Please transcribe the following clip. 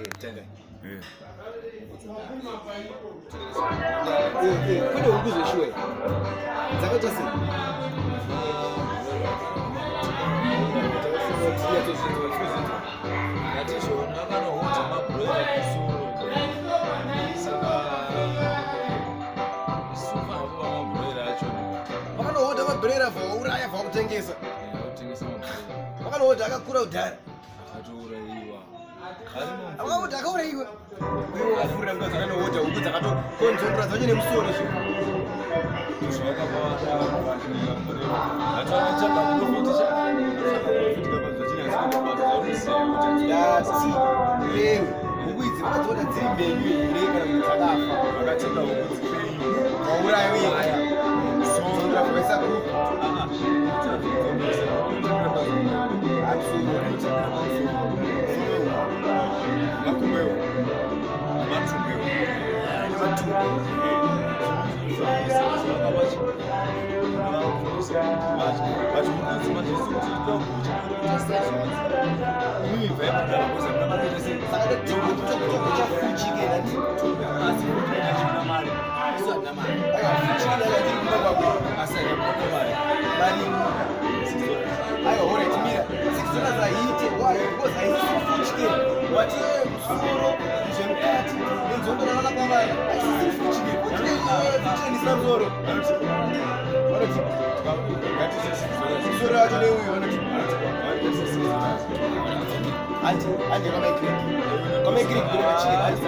Tanga. Kune huku zveshuwa dzakaita sei? Vakanohodha mabhurera vauraya vakutengesa. Vakanohodha akakura kudhara. Akakuti akauraiwa. Iwe wakafurira mukadzi akanohodha huku dzakatokonzondora dzacho nemusoro zvo. Ndati iwewe huku idzi vakadziona dziri mbenyu here kana kuti dzakafa? Vakatenga huku dzipenyu. Wauraya wega. Zondora vaisa kupi? Aiwa, alright, mira. $6 haiite. Why? Because haisisi full chicken. Wati musoro, zvemukati, nenzombe rakakapa vana. Haisisi full chicken. Full chicken, full chicken isina musoro. Vanoti musoro wacho neuyu vanoti. Andi, andi kwamai Greek. Kwamai Greek kune machicken. Andi.